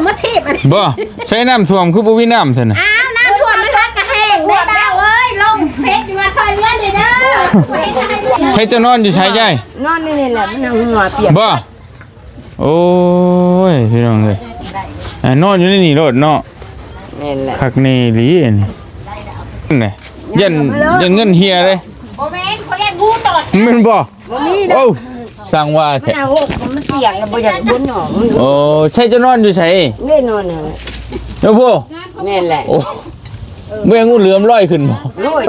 ມາທີບອັນນີ້ ບໍ່ ໃຊ້ນ້ຳຖ້ວມຄືບໍ່ມີນ້ຳຊັ້ນນະ? ອ້າວ ນ້ຳຖ້ວມມັນຮັກກະແຫ້ງເດ້ບ່າວເອີຍ ລົງເຟສຢູ່ວ່າຊ່ອຍເຫຼືອແດ່ເດີ. ໃຊ້ເຈົ້ານອນຢູ່ໃສຍາຍ? ນອນຢູ່ນີ້ແຫຼະ ມັນຫົວປຽກ ບໍ່? ໂອ້ຍ ພີ່ນ້ອງເອີຍ ອ່າ ນອນຢູ່ໃນນີ້ໂລດເນາະ. ແມ່ນແຫຼະ ຄັກແນ່ອີ່ຫຼີອັນນີ້ ນັ້ນແຫຼະ ຢ້ານ ຢ້ານເງິນເຮຍເດ້. ບໍ່ແມ່ນ ເຂົາຢ້ານງູຕອດ ແມ່ນບໍ່? ບໍ່ມີດອກ ໂອ້ ສ້າງວ່າແທ້ ມັນຫາຫົກ ມັນປຽກແລ້ວບໍ່ຢາກບົນອອກ. ໂອ້ ໃຊ້ເຈົ້ານອນຢູ່ໃສ? ເດ້ ນອນນັ້ນແຫຼະ ໂອ້ໂຫ ແມ່ນແຫຼະ ໂອ້ ບໍ່ຍັງງູເຫຼືອມລອຍຂຶ້ນບໍ່? ໂອ້ຍ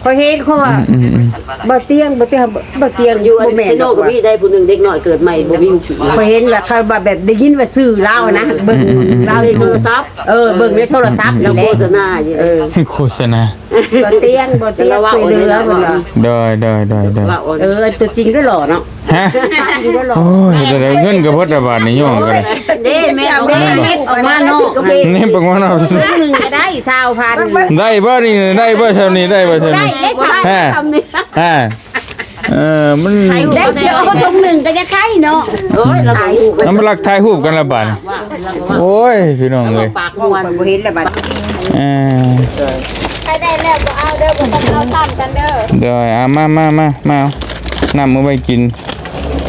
ຂ້ອຍເຫັນເຂົາວ່າ ອືມໆໆ ບໍ່ຕຽງ ບໍ່ຕຽງ ບໍ່ຕຽງ ຢູ່ອັນ ບໍ່ແມ່ນ ເຊໂນກໍມີໄດ້ຜູ້ໜຶ່ງ ເດັກນ້ອຍເກີດໃໝ່ບໍ່ມີຂີ້. ຂ້ອຍເຫັນວ່າເຂົາວ່າແບບໄດ້ຍິນວ່າຊື່ລາວນະ ເບິ່ງ ອືມໆໆ ລາວ ໃນໂທລະສັບ ເອີ ເບິ່ງໃນໂທລະສັບນີ້ແຫຼະ ໂຄສະນາຢູ່ ເອີ ໂຄສະນາ ບໍ່ຕຽງ ບໍ່ຕຽງ ຊ່ວຍເຫຼືອເພິ່ນວ່າ. ໂດຍ ໂດຍ ໂດຍ ໂດຍ ວ່າອ່ອນ ເອີ ຕົວຈິງກໍຫຼໍ່ເນາະ. ຮະ? ໂອ້ຍ ເດີ ເງິນກໍເບິດແລ້ວບາດນີ້ ໂຍມກໍໄດ້. ເດ້ ແມ່ເອົາມາ ແມ່ເອົາມາເນາະ ເນັບອອກມາເນາະ ຖົງໜຶ່ງກໍໄດ້ຊາວພັນ. ໄດ້ບໍ່ນີ້? ໄດ້ບໍ່ຊ່ຳນີ້? ໄດ້ບໍ່ຊ່ຳນີ້? ໄດ້ ໄດ້ຊ່ຳນີ້ ຮະ? ເອີ ມັນ ໄດ້ເອົາຖົງໜຶ່ງກໍຢາກໄດ້ເນາະ. ໂອ້ຍ ລະກໍ ມັນມາລັກຖ່າຍຮູບກັນລະບາດນີ້. ໂອ້ຍ ພີ່ນ້ອງເອີຍ ປາກມ່ວນ ບໍ່ເຫັນລະບາດ. ເອີ ໃຜໄດ້ແລ້ວບໍ່ເອົາເດີ ບໍ່ຕ້ອງເອົາຊ້ຳກັນເດີ. ໂດຍ ເອົາ ມາ ມາ ມາ ມາເອົານ້ຳມາໄວ້ກິນ.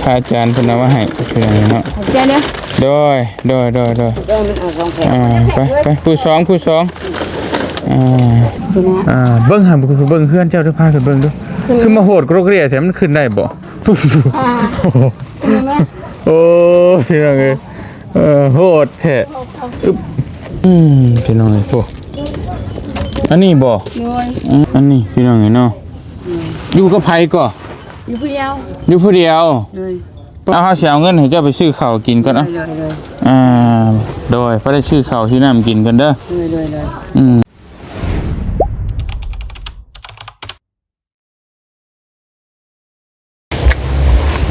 ພະອາຈານເພິ່ນເອົາມາໃຫ້ພີ່ນ້ອງເນາະ. ຂອບໃຈເດີ. ໂດຍ ໂດຍ ໂດຍ ໂດຍ ເອີ ມັນເອົາສອງແຜ່ນ. ອ່າ ໄປ ໄປ ຜູ້ສອງ ຜູ້ສອງ. ອ່າ ອ່າ ເບິ່ງຫາ ເບິ່ງເຮືອນເຈົ້າເດີ ພາຂຶ້ນເບິ່ງດູ. ຄືມາໂຫດກຣກເຣຍແທ້ ມັນຂຶ້ນໄດ້ບໍ່? ອ່າ ໂອ້ ພີ່ນ້ອງເອີຍ ເອີ ໂຫດແທ້. ອຶບ ອືມ ພີ່ນ້ອງເອີຍ ໂອ້ ອັນນີ້ບໍ່? ໂດຍ ອືມ ອັນນີ້ ພີ່ນ້ອງເອີຍເນາະ. ໂດຍ ຢູ່ກັບໃຜກໍ? ຢູ່ຜູ້ດຽວ ຢູ່ຜູ້ດຽວ. ໂດຍ ເອົາ ເຮົາຊິເອົາເງິນໃຫ້ເຈົ້າໄປຊື້ເຂົ້າກິນກ່ອນເນາະ. ໂດຍ ໂດຍ ອ່າ ໂດຍ ພໍໄດ້ຊື້ເຂົ້າຊື້ນ້ຳກິນກ່ອນເດີ. ໂດຍ ໂດຍ ໂດຍ ອືມ.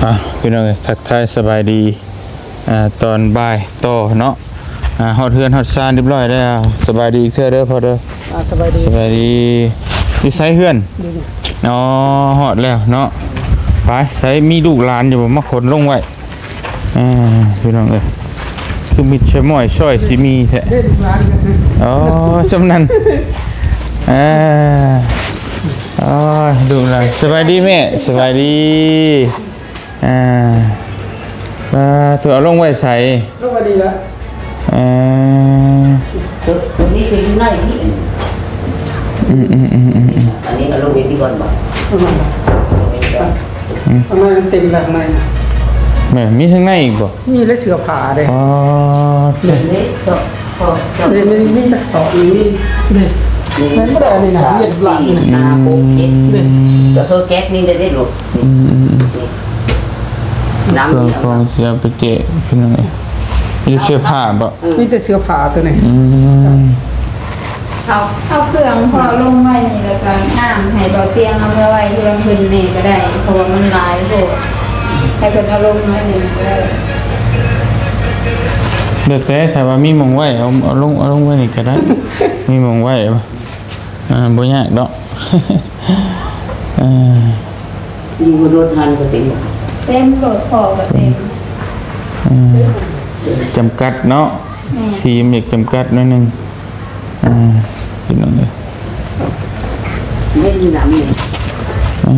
ອ່າ ພີ່ນ້ອງເອີຍ ທັກທາຍສະບາຍດີ ອ່າ ຕອນບ່າຍຕໍ່ເນາະ. ອ່າ ຮອດເຮືອນຮອດຊານຮຽບຮ້ອຍແລ້ວ. ສະບາຍດີອີກເທື່ອເດີພໍ່ເດີ. ອ່າ ສະບາຍດີ ສະບາຍດີ. ຢູ່ໃສເຮືອນ? ອໍ ຮອດແລ້ວເນາະ. ໄປ ໃສ ມີລູກຫຼານຢູ່ບໍ່? ມາຂົນລົງໄວ້. ອ່າ ພີ່ນ້ອງເອີຍ ຄືມິດຊະມ້ອຍຊອຍຊິມີແທ້. ອໍ ຊ່ຳນັ້ນ. ອ່າ ໂອ້ຍ ລູກຫຼານ. ສະບາຍດີແມ່. ສະບາຍດີ. ອ່າ ອ່າ ໂຕເອົາລົງໄວ້ໃສ? ລົງໄວ້ນີ້ລະ. ເອີ ຕົວ ຕົວນີ້ຄືຢູ່ໃນນີ້. ອືມໆໆໆ ອັນນີ້ເອົາລົງໄວ້ທີ່ກ່ອນບໍ່? ອືມ ເອົາມາເຕັມແລ້ວໃນ. ແມ່ນ ມີທາງໃນອີກບໍ່? ມີແລ້ວເສື້ອຜ້າເດ້. ອໍ ເດ້ ນີ້ ນີ້ ນີ້ຈັກສອບນີ້ ນີ້ ນີ້ ແມ່ນບໍ່ໄດ້ອັນນີ້ນະ ສາມ ສີ່ ຫ້າ ຫົກ ເຈັດ ນີ້ ກໍຄືແກັດນີ້ໄດ້ເດ້ລູກ. ອືມໆໆ ນ້ຳ ເຄື່ອງຂອງເສຍໄປແຈກພີ່ນ້ອງເອີຍ. ມີເສື້ອຜ້າບໍ່? ເອີ ມີແຕ່ເສື້ອຜ້າຕົວນີ້. ອືມ ເອົາ ເອົາເຄື່ອງພໍ່ລົງໄວ້ນີ້ ແລ້ວກໍນ້ຳໃຫ້ເບົາຕຽງເອົາມາໄວ້ເຮືອນເພິ່ນແດ່ກໍໄດ້ ເພາະວ່າມັນຫຼາຍໂພດ ໃຫ້ເພິ່ນເອົາລົງໄວ້ນີ້ກໍໄດ້. ແລ້ວແຕ່ ຖ້າວ່າມີໝ່ອງໄວ້ ເອົາ ເອົາລົງ ເອົາລົງໄວ້ນີ້ກໍໄດ້ ມີໝ່ອງໄວ້. ອ່າ ບໍ່ຍາກດອກ. ເອີ ຢູ່ລົດຫັ້ນກໍເຕັມ ເຕັມ ລົດພໍ່ກໍເຕັມ. ເອີ ຈຳກັດເນາະ. ແມ່ນ ທີ່ມັນຈຳກັດໜ້ອຍໜຶ່ງ. ອ່າ ພີ່ນ້ອງເອີຍ ເຫັນຢູ່ນຳນີ້. ເອີ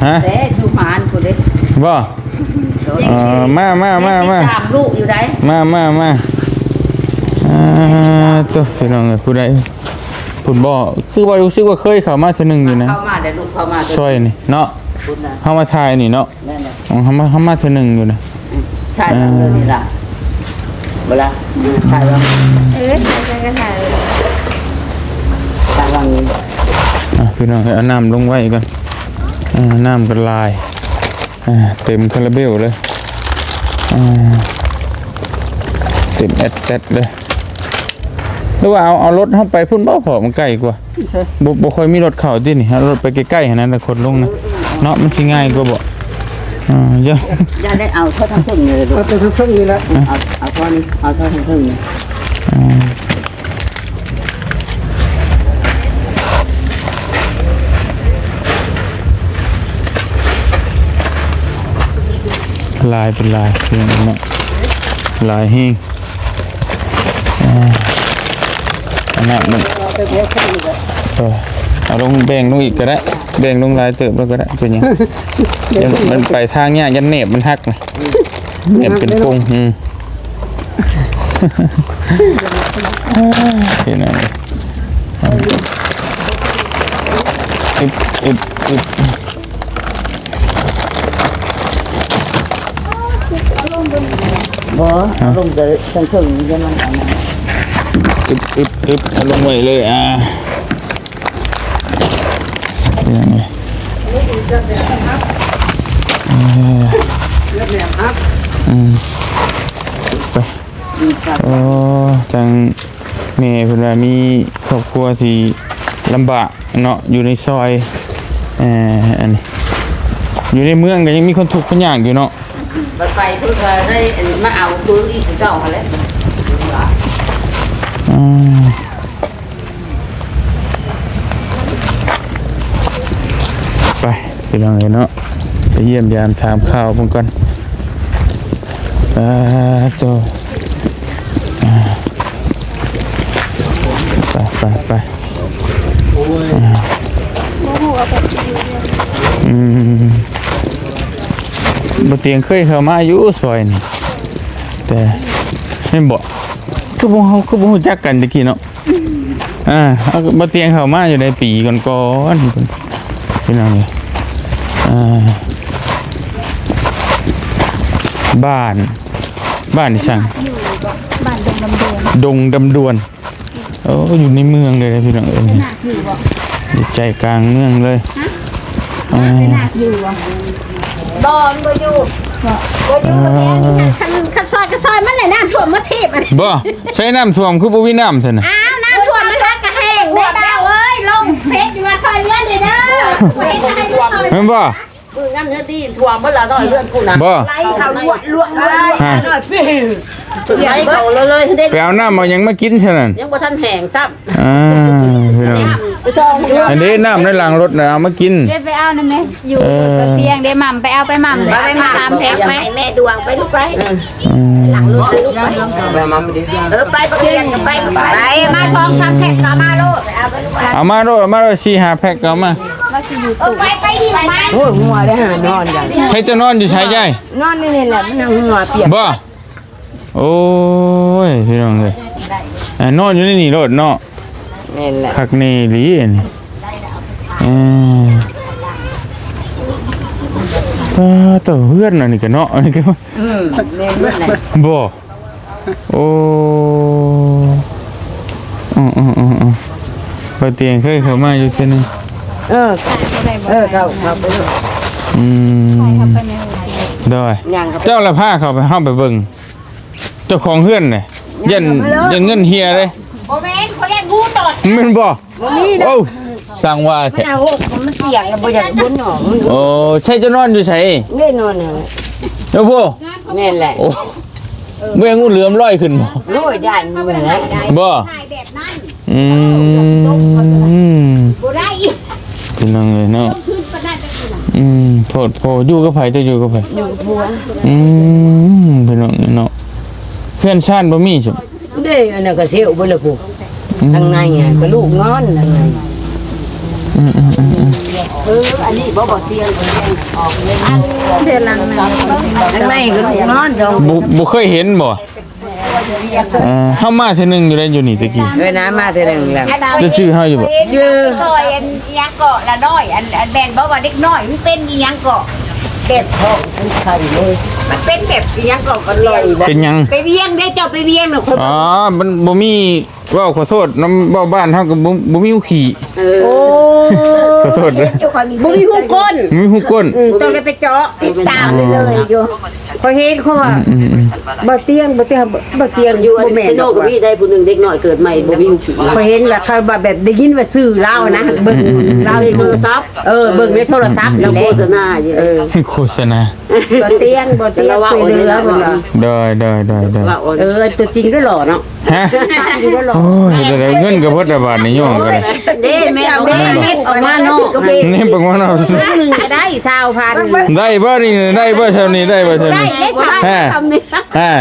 ຮະ? ແຕ່ຢູ່ບ້ານພຸ້ນເດ້. ບໍ່? ເອີ ມາ ມາ ມາ ມາ ຕາມລູກຢູ່ໃດ. ມາ ມາ ມາ. ອ່າ ໂຕ ພີ່ນ້ອງເອີຍ ຜູ້ໃດ ພຸ້ນບໍ່? ຄືວ່າຮູ້ສຶກວ່າເຄີຍເຂົ້າມາເທື່ອໜຶ່ງຢູ່ນະ. ເຂົ້າມາແລ້ວລູກ ເຂົ້າມາ ຊອຍນີ້ເນາະ. ພຸ້ນນະ ເຮົາມາຖ່າຍນີ້ເນາະ. ແມ່ນແຫຼະ ເຮົາມາ ເຮົາມາເທື່ອໜຶ່ງຢູ່ນະ. ອືມ ຖ່າຍ ເອີ ເລື່ອງນີ້ລະ ບໍ່ລະ ອືມ ຖ່າຍວ່າ ເອີ ຖ່າຍກັນກໍຖ່າຍ ຖ່າຍວ່ານີ້. ອ່ະ ພີ່ນ້ອງເອີຍ ເອົານ້ຳລົງໄວ້ກ່ອນ. ອ່າ ນ້ຳກໍຫຼາຍ ອ່າ ເຕັມຄາລາເບວເລີຍ. ອ່າ ເຕັມແອັດແຕັດເລີຍ. ຫຼືວ່າເອົາ ເອົາລົດເຮົາໄປພຸ້ນບໍ່? ເພາະມັນໃກ້ກວ່າ. ໃສ? ບໍ່ ບໍ່ຄ່ອຍມີລົດເຂົ້າຕິນີ້. ເອົາລົດໄປໃກ້ໆຫັ້ນນະ ແລ້ວຂົນລົງນະ ເນາະ ມັນຊິງ່າຍກວ່າບໍ່? ອ່າ ຢ່າ ຢ່າໄດ້ເອົາເທົ່າທາງເທິງນີ້ເລີຍ. ເອົາແຕ່ທາງເທິງນີ້ແຫຼະ. ເອົາ ເອົາເທົ່ານີ້ ເອົາເທົ່າທາງເທິງນີ້. ອ່າ ຫຼາຍເປັນຫຼາຍເນາະ. ຫຼາຍແຮງ. ເອີ ອັນນັ້ນມັນ ເອີ ເອົາລົງ ແບ່ງລົງອີກກໍໄດ້ ແບ່ງລົງຫຼາຍເຕີບແລ້ວກໍໄດ້ ເປັນຫຍັງ? ຢ້ານມັນໄປທາງຍາກ ຢ້ານແໜບມັນຫັກນະ ແໜບເປັນປົງ. ອືມ ເຫັນແລ້ວ ອຶບ ອຶບ ອຶບ. ບໍ່ ເອົາລົງແຕ່ເທິງໆ ມັນອັນນັ້ນ ອຶບ ອຶບ ອຶບ ເອົາລົງໄວ້ເລີຍ ອ່າ ເປັນຫຍັງນີ້? ເອີ ອືມ ໄປ ໂອ້ ທາງແມ່ເພິ່ນວ່າມີຄອບຄົວທີ່ລຳບາກ ເນາະ ຢູ່ໃນຊອຍ ເອີ ອັນນີ້ ຢູ່ໃນເມືອງກໍຍັງມີຄົນທຸກຄົນຍາກຢູ່ເນາະ ບັດໄປເພິ່ນກໍໄດ້ ອັນ ມາເອົາຄືນອີກຄືເກົ່າຫັ້ນແຫຼະ. ອືມ ໄປ ພີ່ນ້ອງເອີຍເນາະ ໄປຢ້ຽມຢາມຖາມຂ່າວເພິ່ນກ່ອນ. ອ່າ ໂຕ ອ່າ ໄປ ໄປ ໄປ ອືມ ບໍ່ຕຽງເຄີຍເຂົ້າມາຢູ່ຊອຍນີ້ ແຕ່ແມ່ນບໍ່ ຄືບໍ່ ເຮົາຄືບໍ່ຮູ້ຈັກກັນແຕ່ກີ້ເນາະ. ອ່າ ເຮົາກໍບໍ່ຕຽງເຂົ້າມາຢູ່ໃນປີກ່ອນໆ ພີ່ນ້ອງເອີຍ. ອ່າ ບ້ານ ບ້ານອີ່ສັງ? ຢູ່ ບ້ານດົງດຳດວນ ດົງດຳດວນ. ໂອ້ ຢູ່ໃນເມືອງເລີຍພີ່ນ້ອງເອີຍ ໃນໃຈກາງເມືອງເລີຍ. ຮະ? ອ່າ ໄປນາກຢູ່ບໍ່? ບໍ່ ມັນບໍ່ຢູ່ ບໍ່ ບໍ່ຢູ່ ເອີ ແຖວນີ້ນະ ຄັນ ຄັນຊອຍກໍຊອຍມັນແຫຼະ ນ້ຳຖ້ວມມາທີບ. ບໍ່ ໃຊ້ນ້ຳຖ້ວມຄືບໍ່ມີນ້ຳຊັ້ນນະ? ອ້າວ ນ້ຳຖ້ວມມັນຫາກະແຫ້ງເດ້ ບ່າວເອີຍ ລົງເຟສຢູ່ວ່າຊອຍເຮືອນເດີ ບໍ່ເຮັດໃຫ້ມັນຊອຍ ແມ່ນບໍ່? ມື້ງາມເຮືອນດີຖ້ວມເບິດລະ ນ້ອຍເຮືອນກູນະ ບໍ່ ໄຫຼເຂົ້າລວດໆ ໄຫຼເຂົ້າເລີຍໆ ໄປເອົານ້ຳເອົາຫຍັງມາກິນຊັ້ນນັ້ນ? ຍັງບໍ່ທັນແຫ້ງຊ້ຳ. ອ່າ ພີ່ນ້ອງ ອັນນີ້ນ້ຳໃນຫຼັງລົດນະ ເອົາມາກິນ ເດີ ໄປເອົານຳແມ່ ຢູ່ ເອີ ຕຽງເດ້ ໝ່ຳໄປເອົາ ໄປໝ່ຳ ໄປໝ່ຳ ສາມແພັກໄປ ໃຫ້ແມ່ດວງໄປລູກໄປ. ອືມ ຫຼັງລົດໄປລູກໄປ ເອີ ໄປ ໄປ ໄປ ໄປ ມາສອງສາມແພັກກໍເອົາມາໂລດ ເອົາມາໂລດ ເອົາມາໂລດ ສີ່ຫ້າແພັກກໍເອົາມາ ວ່າຊິຢູ່ຕູ້ ເອີ ໄປ ໄປ ໄປ ໂອ້ຍ ຫົວໄດ້ຫານອນ ໃຜຈະນອນຢູ່ໃສຍາຍ? ນອນຢູ່ນີ້ແຫຼະ ມັນຫົວປຽກ ບໍ່? ໂອ້ຍ ພີ່ນ້ອງເອີຍ ອ່າ ນອນຢູ່ໃນນີ້ໂລດເນາະ. ແມ່ນແຫຼະ ຄັກແນ່ອີ່ຫຼີອັນນີ້. ເອີ ປາໂຕ ເຮືອນອັນນີ້ກະເນາະ ອັນນີ້ກະ ອືມ ແມ່ນເບິດແຫຼະ ບໍ່? ໂອ້ ອືໆໆໆ ບ່າວຕຽງເຄີຍເຂົ້າມາຢູ່ເທື່ອໜຶ່ງ. ເອີ ເອີ ເຂົ້າ ເຂົ້າໄປເລີຍ. ອືມ ໂດຍ ເຈົ້າລະພາເຂົ້າໄປ ເຮົາໄປເບິ່ງ ເຈົ້າຂອງເຮືອນນະ ຢ້ານ ຢ້ານເງິນເຫ່ຍເດ້. ບໍ່ແມ່ນ ເຂົາຢ້ານງູຕອດ. ແມ່ນບໍ່? ບໍ່ມີດອກ. ໂອ້ ຊ່າງວ່າແທ້ ມັນຫາຫົກ ມັນສຽງ ມັນບໍ່ຢາກບົນໜອງ. ໂອ້ ໃສ່ເຈົ້ານອນຢູ່ໃສ? ໄດ້ນອນນັ້ນແຫຼະ ເຈົ້າຜູ້. ແມ່ນແຫຼະ. ໂອ້ ບໍ່ຢ້ານງູເຫຼືອມລອຍຂຶ້ນບໍ່? ໂອ້ຍ ຢ້ານງູແຫຼະ ບໍ່? ອືມ ບໍ່ໄດ້ອີກ ພີ່ນ້ອງເອີຍເນາະ. ອືມ ໂພດໂພ ຢູ່ກັບໃຜ? ເຈົ້າຢູ່ກັບໃຜ? ຢູ່ກັບຜົວ. ອືມ ພີ່ນ້ອງເອີຍເນາະ ເຮືອນຊານບໍ່ມີຊັ້ນ. ເດ້ ອັນນັ້ນກໍເຊວເບິດລະພຸ້ນ. ອືມ ທາງໃນຫັ້ນກໍລູກນອນທາງໃນ. ອືມໆໆໆ ເອີ ອັນນີ້ບໍ່ ບໍ່ຕຽງ ຕຽງອອກເລີຍ. ອັນເຮືອນຫຼັງນັ້ນ ທາງໃນກໍລູກນອນສອງ. ບໍ່ ບໍ່ເຄີຍເຫັນບໍ່? ເອີ ເຮົາມາເທື່ອໜຶ່ງຢູ່ໃດ ຢູ່ນີ້ແຕ່ກີ້. ເອີ ນະ ມາເທື່ອໜຶ່ງແລ້ວ. ເຈົ້າຈື່ເຮົາຢູ່ບໍ່? ຈື່. ຊອຍອັນອີ່ຫຍັງເກາະລະນ້ອຍ ອັນ ອັນແມ່ນບໍ່ວ່າເດັກນ້ອຍມັນເປັນອີ່ຫຍັງເກາະ ແບບທ້ອງມັນໄຂ່ເລີຍ ມັນເປັນແບບອີ່ຫຍັງເກາະ ກໍລອຍ. ເປັນຫຍັງ? ໄປວຽງເດ້ ເຈົ້າໄປວຽງນະ. ອໍ ມັນບໍ່ມີ ເວົ້າຂໍໂທດນຳ ເວົ້າບ້ານເຮົາກໍບໍ່ ບໍ່ມີຮູຂີ້. ເອີ ໂອ້ ຂໍໂທດເດີ ບໍ່ມີຮູກົ້ນ ບໍ່ມີຮູກົ້ນ. ອືມ ຕ້ອງໄດ້ໄປເຈາະ ຕິດຕາມເລີຍໆຢູ່. ຂ້ອຍເຫັນເຂົາວ່າ ອືມໆໆ ບໍ່ຕຽງ ບໍ່ຕຽງ ບໍ່ຕຽງ ຢູ່ ບໍ່ແມ່ນດອກ. ຢູ່ເຊໂນກໍມີໄດ້ຜູ້ໜຶ່ງ ເດັກນ້ອຍເກີດໃໝ່ບໍ່ມີຮູຂີ້. ຂ້ອຍເຫັນວ່າເຂົາວ່າແບບໄດ້ຍິນວ່າຊື່ລາວນະ ເບິ່ງ ອືມໆໆ ລາວຢູ່ໂທລະສັບ. ເອີ ເບິ່ງໃນໂທລະສັບນີ້ແຫຼະ ໂຄສະນາຢູ່. ເອີ ໂຄສະນາ. ບໍ່ຕຽງ ບໍ່ຕຽງ ຊ່ວຍເຫຼືອເພິ່ນວ່າ. ໂດຍໆໆໆ ເອີ ຕົວຈິງກໍຫຼໍ່ເນາະ. ຮະ? ໂອ້ຍ ແຕ່ເງິນກໍເບິດແລ້ວບາດນີ້ ຍ້ອງກໍໄດ້. ເດ້ ແມ່ນເອົາມາເນາະ ເນັບອອກມາເນາະ ໜຶ່ງກໍໄດ້ຊາວພັນ. ໄດ້ບໍ່ນີ້? ໄດ້ບໍ່ຊ່ຳນີ້? ໄດ້ບໍ່ຊ່ຳນີ້? ຮະ? ຮະ?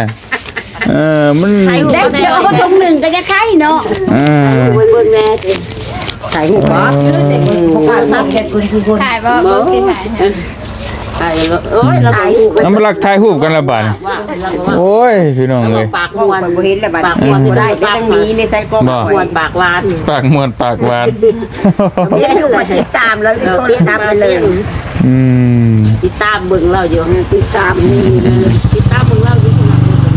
ເອີ ມັນ ຖ່າຍຮູບ ໄດ້ ເອົາມາຖົງໜຶ່ງກໍຢາກໄຄເນາະ. ເອີ ໄປເບິ່ງແດ່ຕິ ຖ່າຍຮູບບໍ່? ເອີ ຖ່າຍບໍ່? ບໍ່ ຊິຖ່າຍໃຫ້ ຖ່າຍ ໂອ້ຍ ລະ ຖ່າຍຮູບ ເອົາມາລັກຖ່າຍຮູບກັນລະບາດນີ້. ໂອ້ຍ ພີ່ນ້ອງເອີຍ ປາກມ່ວນ ຂ້ອຍບໍ່ເຫັນລະບາດ ປາກມ່ວນ ບໍ່ໄດ້ ແຕ່ທາງນີ້ໃນໃສ່ກ້ອງ ບໍ່ ປາກມ່ວນປາກຫວານ ປາກມ່ວນປາກຫວານ. ເຮັດຢູ່ ຂ້ອຍຕິດຕາມລາວຢູ່ໂທລະສັບເລີຍ. ອືມ ຕິດຕາມເບິ່ງລາວຢູ່ ຕິດຕາມ ຕິດຕາມເບິ່ງລາວຢູ່.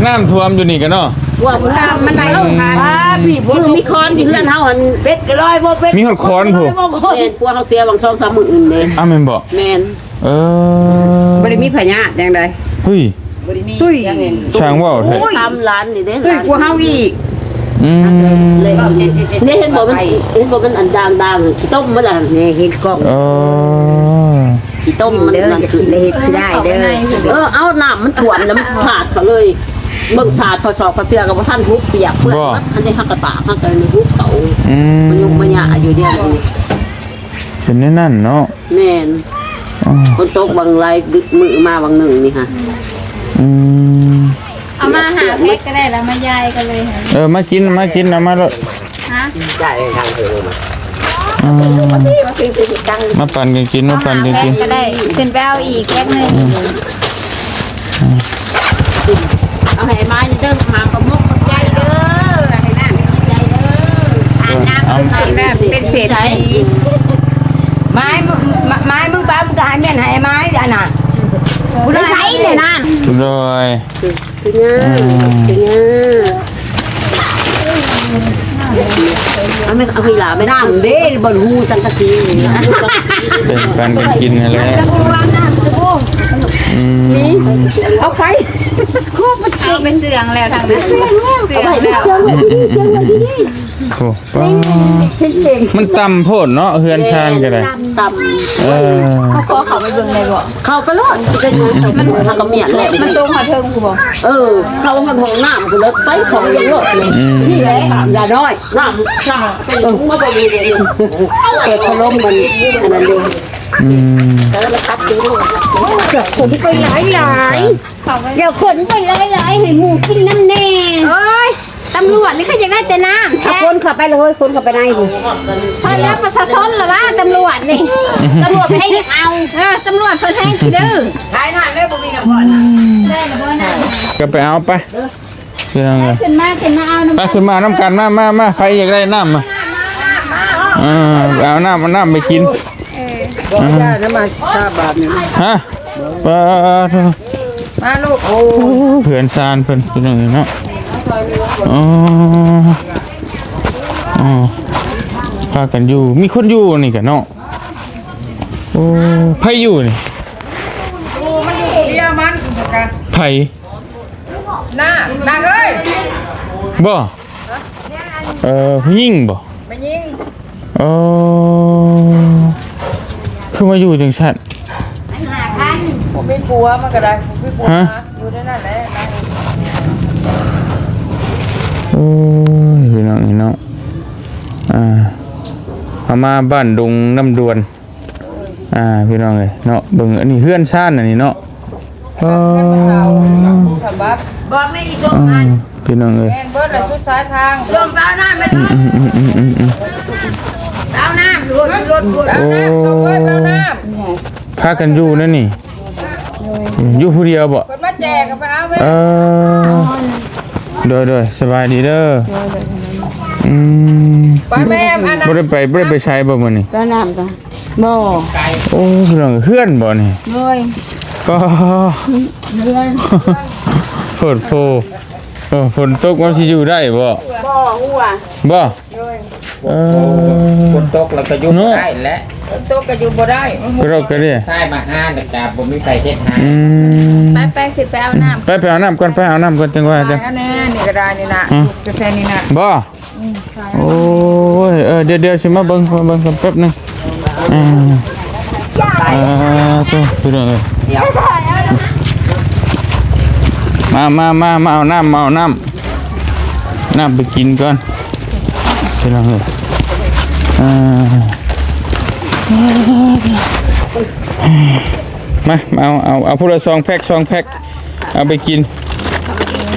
ນ້ຳຖ້ວມຢູ່ນີ້ກະເນາະ ຖ້ວມ ນ້ຳມັນໄຫຼລົງມາ. ອາ ພີ່ ມື້ມີຄອນຢູ່ເຮືອນເຮົາຫັ້ນ ເປັດກໍລອຍບໍ່ເປັດ ມີຮອດຄອນພຸ້ນ. ແມ່ນ ພວກເຮົາເສຍຫວ່າງສອງສາມມື້ອື່ນເດ້. ອາ ແມ່ນບໍ່? ແມ່ນ. ເອີ ບໍ່ໄດ້ມີພະຍາດຫຍັງໃດ. ເຮີ້ຍ ບໍ່ໄດ້ມີຫຍັງ. ຊ່າງເວົ້າແທ້. ໂອ້ຍ ຕາມຫຼານນີ້ເດ້ ເຮີ້ຍ ຫຼານກວ່າເຮົາອີກ. ອືມ ນີ້ເຫັນບໍ່ ມັນ ເຫັນບໍ່ ມັນອັນດ່າງໆ ຂີ້ຕົມມັນລະ ນີ້ເຫັນກ້ອງ. ເອີ ຂີ້ຕົມມັນ ເດີ ນັ້ນ ຢ່າຂຶ້ນໄດ້ເຮັດຊິໄດ້ເດີ. ເອີ ເອົາ ນ້ຳມັນຖ້ວມແລ້ວມັນສາດເຂົາເລີຍ. ເບິ່ງສາດ ຜ້າສອກຜ້າເສື້ອກໍບໍ່ທັນຫຸບ ປຽກເປື້ອນໝົດ. ອັນນີ້ເຮົາກໍຕາກ ເຮົາກໍໄດ້ຫຸບເຂົາ. ອືມ ມາຍຸມມາຍາຢູ່ດຽວນີ້ ເປັນແນວນັ້ນເນາະ. ແມ່ນ. ອໍ ຝົນຕົກຫວ່າງຫຼາຍມື້ມາຫວ່າງໜຶ່ງນີ້ຫະ. ອືມ ເອົາມາຫ້າແພັກກໍໄດ້ລະ ມາຢາຍກັນເລີຍ. ເອີ ມາກິນ ມາກິນ ເອົາມາໂລດ. ຮະ? ອືມ ມາປັ່ນກັນກິນ ມາປັ່ນກັນກິນ ຫ້າແພັກກໍໄດ້. ຂຶ້ນໄປເອົາອີກແພັກໜຶ່ງ. ອືມ ເອົາໃຫ້ອ້າຍມາຍເດີ ໝາກກະມົກ ຂອບໃຈເດີ ໃຫ້ນ້ຳກິນໃຈເດີ. ອາບນ້ຳ ເອົາ ເປັນເສດຖີ. ມາຍ ມາຍ ມຶງປ້າ ມຶງກໍໃຫ້ແມ່ນໃຫ້ອ້າຍມາຍອັນນ່າ. ຜູ້ໃດໃຊ້ແນ່ນາ? ໂດຍ ຄືຫຍັງ ອືມ ຄືຫຍັງ. ເອົາແມ່ ເອົາໃຫ້ຫຼານໄປ ນ້ຳເດ້ ບໍ່ຮູ້ສັງກະສີນີ້. ແບ່ງປັນກັນກິນຫັ້ນແຫຼະ. ອືມ ເອົາໄປ ເອົາໄປເຊື່ອງແລ້ວທາງນັ້ນ ເຊື່ອງແລ້ວ ເຊື່ອງແລ້ວ. ອືມ ໂອ້ ມັນຕ່ຳໂພດເນາະ ເຮືອນຊານກໍໄດ້ ຕ່ຳ. ເອີ ເຂົາຂໍເຂົ້າໄປເບິ່ງໄດ້ບໍ່? ເຂົ້າໄປໂລດ ຊິເປັນຫຍັງ ມັນ ມັນກໍມ້ຽນແຫຼະ ມັນຕົງເຂົ້າເທິງພຸ້ນບໍ່? ເອີ ເຂົ້າຫ້ອງນ້ຳພຸ້ນເລີຍ ໄປເຂົ້າໄປເບິ່ງໂລດ. ອືມ ນີ້ແຫຼະ ຢ່ານ້ອຍ ນ້ຳ ນ້ຳ ເອີ ມາເບິ່ງນີ້ ເປີດພັດລົມມັນ ອັນນັ້ນເດ້. ອືມ ເອີ ມັນຕັດຢູ່ ຢ່າຂົນໄປຫຼາຍໆ ຢ່າຂົນໄປຫຼາຍໆ ໃຫ້ໝູ່ກິນນຳແດ່. ໂອ້ຍ ຕຳຫຼວດນີ້ກໍຢາກໄດ້ແຕ່ນ້ຳແທ້. ເອົາຄົນເຂົ້າໄປເລີຍ ຄົນເຂົ້າໄປໃນພຸ້ນ. ເພິ່ນແລ້ວປະຊາຊົນລະວ່າຕຳຫຼວດນີ້ ຕຳຫຼວດໃຜຢາກເອົາ. ເອີ ຕຳຫຼວດເພິ່ນແຮງຊິດື້. ຂາຍນ້ຳເດີ ບໍ່ມີນ້ຳບ່ອນນະ ໄດ້ລະບໍ່ນ້ຳ ກໍໄປເອົາໄປ ພີ່ນ້ອງເອີຍ. ຂຶ້ນມາ ຂຶ້ນມາເອົານຳ ໄປ ກັນ ຂຶ້ນມານຳກັນ ມາ ມາ ມາ ໃຜຢາກໄດ້ນ້ຳ ມາ ເອີ ໄປເອົານ້ຳ ເອົານ້ຳໄປກິນ. ເອີ ບໍ່ໄດ້ນຳມາຊາບາດນີ້ ຮະ? ປາດໂທ ມາລູກ ໂອ້ ເພື່ອນຊານເພິ່ນ ພີ່ນ້ອງເອີຍເນາະ. ອໍ ອໍ ພາກັນຢູ່ ມີຄົນຢູ່ນີ້ກະເນາະ. ໂອ້ ໃຜຢູ່ນີ້? ໂອ້ ມັນຢູ່ຜູ້ດຽວມັນ ໃຜ? ນ້າ ນ້າເອີຍ ບໍ່? ເອີ ຜູ້ຍິງບໍ່? ແມ່ຍິງ. ອໍ ຄືມາຢູ່ຈັ່ງຊັ້ນ? ມັນຫາພັນ ບໍ່ມີຜົວມັນກໍໄດ້ ບໍ່ມີຜົວ. ຮະ? ຢູ່ໃນນັ້ນແຫຼະ. ໂອ້ຍ ພີ່ນ້ອງເອີຍເນາະ ອ່າ ເຮົາມາບ້ານດົງນ້ຳດ່ວນ ອ່າ ພີ່ນ້ອງເອີຍເນາະ ເບິ່ງ ອັນນີ້ເຮືອນຊານອັນນີ້ເນາະ. ເອີ ສະບັບ ບອກແມ່ອີສົມ ອ່າ ອັນ ພີ່ນ້ອງເອີຍ ແມ່ນເບິດລະ ສຸດສາຍທາງ ສົມ ໄປເອົານ້ຳແມ່ ອືມ ອືມ ອືມ ອືມ ອືມ ໄປເອົານ້ຳ ລົດ ລົດ ລົດ ໄປເອົານ້ຳ ໂອ້ ສົມເອີຍ ໄປເອົານ້ຳ. ພາກັນຢູ່ນັ້ນນີ້ ຢູ່ຜູ້ດຽວບໍ່? ເພິ່ນມາແຈກກໍໄປເອົາແມ່. ເອີ ໂດຍ ໂດຍ ສະບາຍດີເດີ. ໂດຍ ໂດຍ ອືມ ໄປແມ່ ອັນນັ້ນ ບໍ່ໄດ້ໄປ ບໍ່ໄດ້ໄປໃສບໍ່ມື້ນີ້? ໄປນ້ຳກະ ບໍ່ ໂອ້ ພີ່ນ້ອງ ເຮືອນບໍ່ນີ້? ໂດຍ ກໍ ເຮືອນ ໂພດໂພ ເອີ ຝົນຕົກມັນຊິຢູ່ໄດ້ບໍ່? ບໍ່ ຮົ່ວ ບໍ່? ໂດຍ ເອີ ຝົນຕົກແລ້ວກໍຢູ່ບໍ່ໄດ້ແຫຼະ ຝົນຕົກກໍຢູ່ບໍ່ໄດ້ ມັນຮົ່ວ ກະດອກກະເດຍ ຊາຍມາຫາແລ້ວກະບໍ່ມີໃຜເຮັດໃຫ້. ອືມ ໄປ ໄປ ຊິໄປເອົານ້ຳ ໄປ ໄປເອົານ້ຳກ່ອນ ໄປເອົານ້ຳກ່ອນ ຈັ່ງວ່າກັນ. ອັນນີ້ ນີ້ກໍໄດ້ນີ້ນະ ອືມ ກະແສນີ້ນະ ບໍ່? ອືມ ໂອ້ຍ ເອີ ດຽວ ດຽວຊິມາເບິ່ງ ມາເບິ່ງກັນແປັບໜຶ່ງ. ອ່າ ເອີ ໂຕ ພີ່ນ້ອງເອີຍ ດຽວ ມາ ມາ ມາ ມາເອົານ້ຳ ມາເອົານ້ຳ ນ້ຳໄປກິນກ່ອນ ພີ່ນ້ອງເອີຍ. ອ່າ ມາ ມາເອົາ ເອົາ ເອົາຜູ້ລະສອງແພັກ ສອງແພັກ. ເອົາໄປກິນ.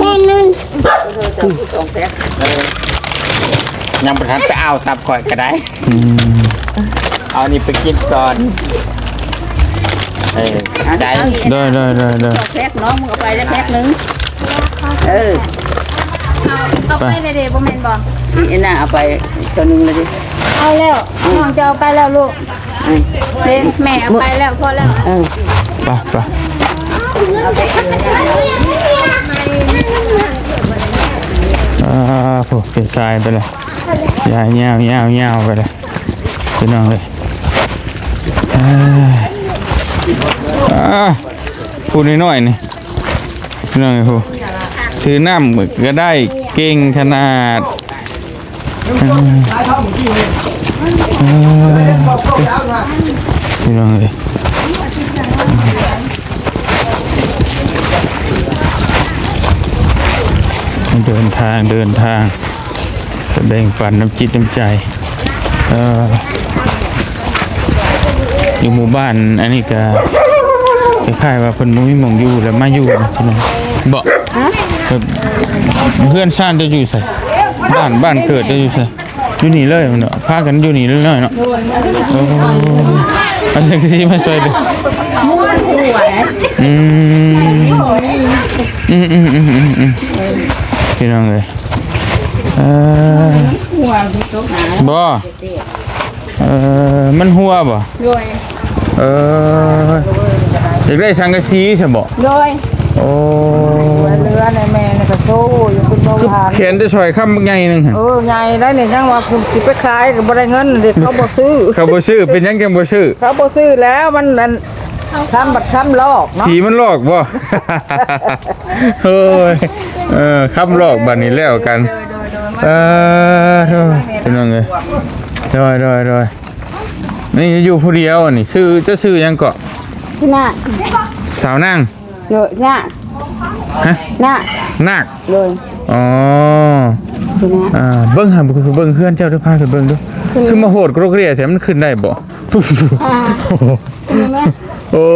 ແພກໜຶ່ງ ສອງແພັກ ເອີ ຍັງບໍ່ທັນໄປເອົາ ຕາມຂ້ອຍກໍໄດ້ ອືມ ເອົານີ້ໄປກິນກ່ອນ ເອີ ຂອບໃຈ ເອົາອີກ ໄດ້ໆໆໆ ສອງແພັກ ນ້ອງ ມຶງເອົາໄປໄດ້ແພັກໜຶ່ງ ເອີ ເອົາ ເອົາໄປເດ້ ບໍ່ແມ່ນບໍ່? ອີ່ນາເອົາໄປຕົວໜຶ່ງແລ້ວເດ້ ເອົາແລ້ວ ອືມ ນ້ອງຈະເອົາໄປແລ້ວລູກ ອືມ ເດ້ ແມ່ເອົາໄປແລ້ວ ພໍແລ້ວ ເອີ ໄປ ໄປ ອ່າ ໂອ້ ເປັນສາຍໄປແລ້ວ ຍາວໆໆໆ ໄປແລ້ວ ພີ່ນ້ອງເອີຍ ອ່າ ອ່າ ຜູ້ນ້ອຍໆນີ້ ພີ່ນ້ອງເອີຍ ຜູ້ ຖືນ້ຳກໍໄດ້ ເກັ່ງຂະໜາດ ອ່າ ພີ່ນ້ອງເອີຍ ເດີນທາງ ເດີນທາງ ກະແບ່ງປັນນ້ຳຈິດນ້ຳໃຈ ເອີ ຢູ່ໝູ່ບ້ານອັນນີ້ກະຄ້າຍໆວ່າເພິ່ນບໍ່ມີໝ່ອງຢູ່ ແລ້ວມາຢູ່ນະພີ່ນ້ອງ ເບາະ ຮະ ແບບເຮືອນຊານເຈົ້າຢູ່ໃສ? ບ້ານ ບ້ານເກີດເຈົ້າຢູ່ໃສ? ຢູ່ນີ້ເລີຍແມ່ນເນາະ ພາກັນຢູ່ນີ້ເລີຍເນາະ ໂອ້ ເອົາສັງກະສີມາຊ່ອຍເດີ ອືມ ອືມໆໆໆ ພີ່ນ້ອງເອີຍ ເອີ ບໍ່ ເອີ ມັນຮົ່ວບໍ່? ໂດຍ ເອີ ຢາກໄດ້ສັງກະສີຊະບໍ່? ໂດຍ ໂອ້ ເຫຼືອໃນແມ່ນີ້ກໍໂຊຢູ່ ເພິ່ນບໍ່ວ່າ ແຂນໄດ້ຊ່ອຍຄຳບັກໃຫຍ່ໜຶ່ງ ເອີ ໃຫຍ່ໄດ໋ນີ້ ຍັງວ່າຊິໄປຂາຍກໍບໍ່ໄດ້ເງິນເດ້ ເຂົາບໍ່ຊື້ ເຂົາບໍ່ຊື້ ເປັນຫຍັງຈັ່ງບໍ່ຊື້? ເຂົາບໍ່ຊື້ແລ້ວ ມັນອັນ ຄຳບັດຄຳລອກເນາະ ສີມັນລອກບໍ່? ໂອ້ຍ ເອີ ຄຳລອກບັດນີ້ແລ້ວກັນ ເອີ ໂທ້ ພີ່ນ້ອງເອີຍ ໂດຍໆໆ ນີ້ຢູ່ຜູ້ດຽວ ອັນນີ້ຊື່ ເຈົ້າຊື່ຫຍັງເກາະ? ນາງ ສາວນາງ ໂດຍ ນາງ ຮະ? ນາງ ນາກ ໂດຍ ອໍ ຊື່ນາງ ອ່າ ເບິ່ງຫາ ເບິ່ງເຮືອນເຈົ້າເດີ ພາຂຶ້ນເບິ່ງເດີ ຄືມາໂຫດກຣົກເຣຍແທ້ ມັນຂຶ້ນໄດ້ບໍ່? ອ່າ ໂອ້